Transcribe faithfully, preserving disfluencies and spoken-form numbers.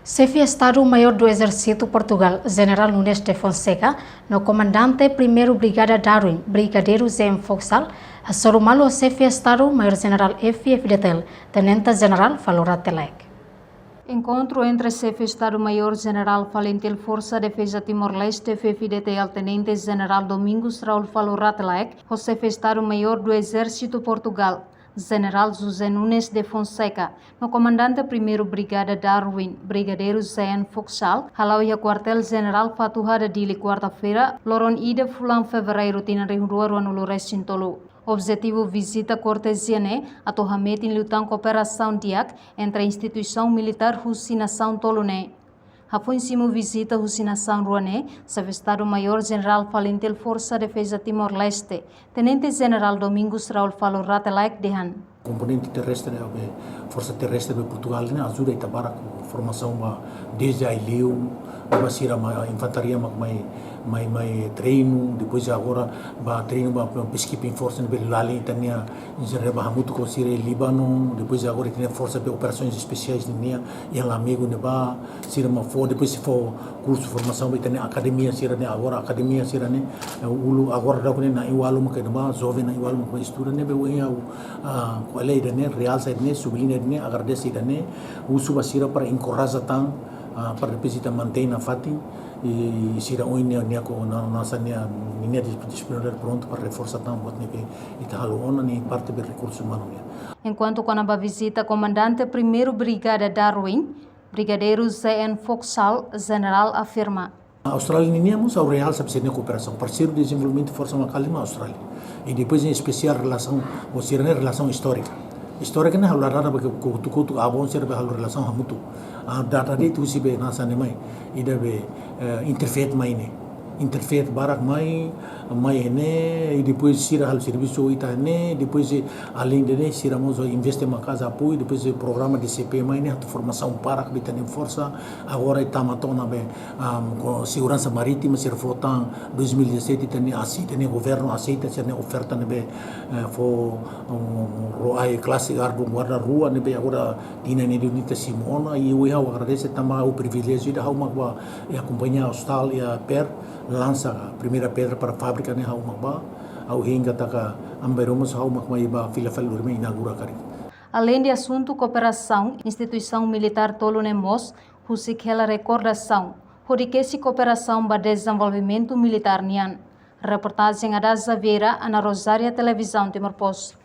Xefe Estadu Maiór do Exército Portugal, Jenerál Nunes de Fonseca, no Komandante Primeira Brigada Darwin, Brigadeiru Jean Foxall, hasoru malu ho Xefe Estadu Maiór Jenerál F-FDTL, Tenente Jenerál Falur Rate Laek. Enkontru entre Xefe Estadu Maiór Jenerál FALINTIL Forsa Defeza Timor-Leste, F-FDTL, Tenente Jenerál Domingos Raul Falur Rate Laek, ho Xefe Estadu Maiór do Exército Portugal, Jenerál José Nunes de Fonseca, no Komandante Primeira Brigada Darwin, Brigadeiru Jean Foxall, hala'o iha Kuartél Jenerál Fatuhada, Dili, kuarta-feira, loron ida fulan Fevereiru, tinan rihun rua ruanulu-resin-tolu. Objetivu vizita kortezia ne'e atu hametin liután kooperasaun di'ak entre instituisaun militár husi nasaun tolu ne'e. Hafoin simu vizita husi nasaun rua ne'e, Xefe Estadu Maiór Jenerál FALINTIL Forsa Defeza Timor-Leste, Tenente Jenerál Domingos Raul Falur Rate Laek dehan: Komponente terrestre ne'ebé, forsa terrestre ne'ebé Portugal ne'e ajuda ita barak ho formasaun ba, dezde ai-liu, ba sira mai infantaria mak mai, mai, mai treinu, depois agora ba treinu ba peacekeeping force ne'ebé lalin ita-nia, sira ba hamutuk ho sira iha Líbanu, depois agora ita-nia forsa de operações especiais nian, iha Lamego ne'ebá, sira mak fó, depois sei fó kursu formasaun ba ita-nia akademia sira-ne'e, agora akademia sira-ne'e, eh, uluk agora daudaun ne'e na'in-ualu mak iha ne'ebá, joven na'in-ualu mak estuda ne'ebé, ohin ha'u, ah, ko'alia ida-ne'e, realsa ida-ne'e, subliña ida-ne'e, agradese ida-ne'e, husu ba sira para enkoraja tan, ah, para depois ita mantein nafatin, i sira ohin nia, nia ko na, nasa nia, nia dis-, disponibilidade prontu para reforsa tan buat ne'ebé ita halo ona ne'e parte be rekursu umanu nian. Enkuantu kona-ba vizita Komandante Primeira Brigada Darwin, Brigadeiru Jean Foxall, Jenerál afirma: Austrália nian mós ha'u realsa ba sira-nia kooperasaun. Parseiru dezenvolvimentu forsa mak kali mak Austrália. I depois em especial relasaun, ho sira-nia relasaun istórika. Istórika ne'e ha'u la dada ba ke kotuk-kotuk, avó sira be halo relasaun hamutuk. Ah, dada de'it husi be nasa ne'e mai. Ida be, eh, Interfaith mai ne'e. Interfaith barak mai, mai ne'e, i depois sira halo servisu ita ne'e, depois, eh, além de ne'e, sira mós investe maka'as apoiu, depois, eh, programa D C P mai ne'e, atu formasaun barak ba ita-nia forsa, agora ita tama to'o ona be, ah, ho seguransa marítima, sira fó tan dois mil e dezassete, ita-nia aseita, ita-nia governu aseita, sira-nia oferta ne'ebé, eh, fó, um, ROAE Classic Airborne Guarda rua, ne'ebé agora tinan ne'e duni ita simu ona, i ohin ha'u agradese tanba ha'u priviléjiu ida ha'u mak bá, iha kompañia Austal iha Perth, lansa primeira pedra para fábrika ne'e ha'u mak bá, ha'u hein katak Aman Bainrua mós ha'u mak mai bá fila fali lori mai inaugura karik. Além de asuntu kooperasaun, instituisaun militár tolu ne'e mós husik hela rekordasaun hodi kesi kooperasaun ba dezenvolvimentu militár nian. Reportajen Ada Xaviera, Ana Rosária, Televizaun Timor Post.